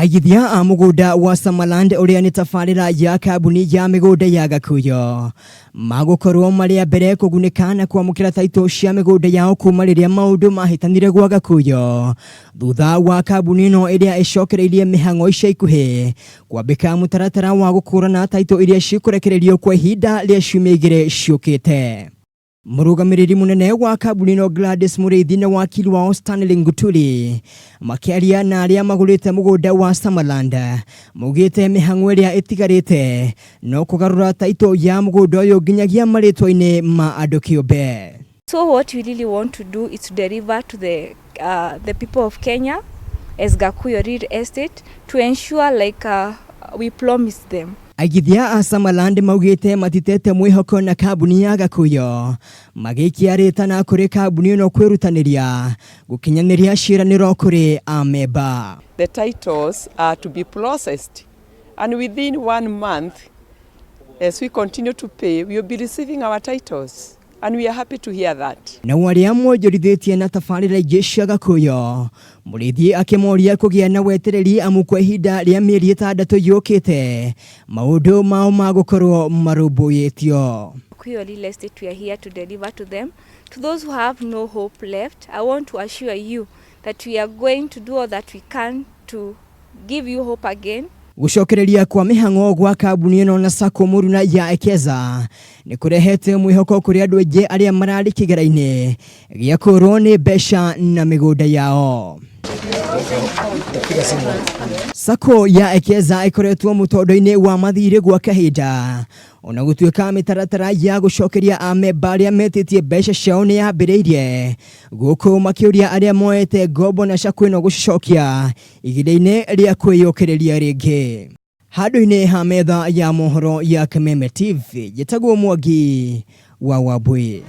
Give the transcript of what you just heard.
Aigithia a mũgũnda wa Summerland ũrĩa nĩ tabarĩra ya kambuni ya mĩgũnda ya Gakuyo magũkorwo marĩ a mbere kũgunĩka na kwamũkĩra taitũ cia mĩgũnda yao kuma rĩrĩa maũndũ mahĩtanire gwa Gakuyo thutha wa kambuni ĩno ĩrĩa ĩcokereirie mĩhang'o ica ikuhĩ kwambĩka mũtaratara wa gũkũrana taitũ iria cikũrekererio kwa ihinda rĩa ciumia igĩrĩ ciũkĩte. Mũrũgamĩrĩri mũnene wa kambuni ĩno Gladys Mũrĩithi na wakili wao Stanley Ngutuli makĩaria na arĩa magũrĩte mũgũnda wa Summerland maugĩte mĩhang'o ĩrĩa ĩtigarĩte no kũgarũra taitũ ya mũgũnda ũyũ nginyagia marĩtwa-inĩ ma andũ kĩũmbe. So what we really want to do is to deliver to the people of Kenya as Gakuyo Real Estate to ensure like we promised them. Aigithia a Summerland maugĩte matitete mwĩhoko na kambuni ya Gakuyo magĩikia rĩtana kũrĩ kambuni ĩno kwĩrutanĩria gũkinyanĩria ciĩranĩro kũrĩ amemba. The titles are to be processed and within one month, as we continue to pay, we will be receiving our titles and we are happy to hear that. Nao arĩa monjorithĩtie na tabarĩra ingĩ cia Gakuyo Mũrĩithi akĩmoria kũgĩa na wetereri amu kwa ihinda rĩa mĩeri ĩtandatũ yũkĩte maũndũ mao magũkorwo marũmbũyĩtio. Gakuyo Real Estate, we are here to deliver to them. To those who have no hope left, I want to assure you that we are going to do all that we can to give you hope again. Gũcokereria kwa mĩhang'o gwa kambuni ĩno na Sacco Mũruna ya Ekeza nĩ kũrehete mwĩhoko kũrĩ andũ aingĩ arĩa mararĩ kĩgera-inĩ gĩa kũrwo nĩ mbeca na mĩgũnda yao. Sacco ya Ekeza ĩkoretwo mũtondo-inĩ wa mathirĩ gwa kahinda ona gũtuĩka mĩtaratara ya gũcokeria amemba arĩa metĩtie mbeca ciao nĩ yambĩrĩirie gũkũ makĩũria arĩa moete ngombo na Sacco ĩno gũcicokia ihinda-inĩ rĩa kwĩyũkĩrĩria rĩngĩ. Handũ-inĩ ha metha ya mohoro ya Kameme TV, njĩtagwo Mwangi wa Wambui.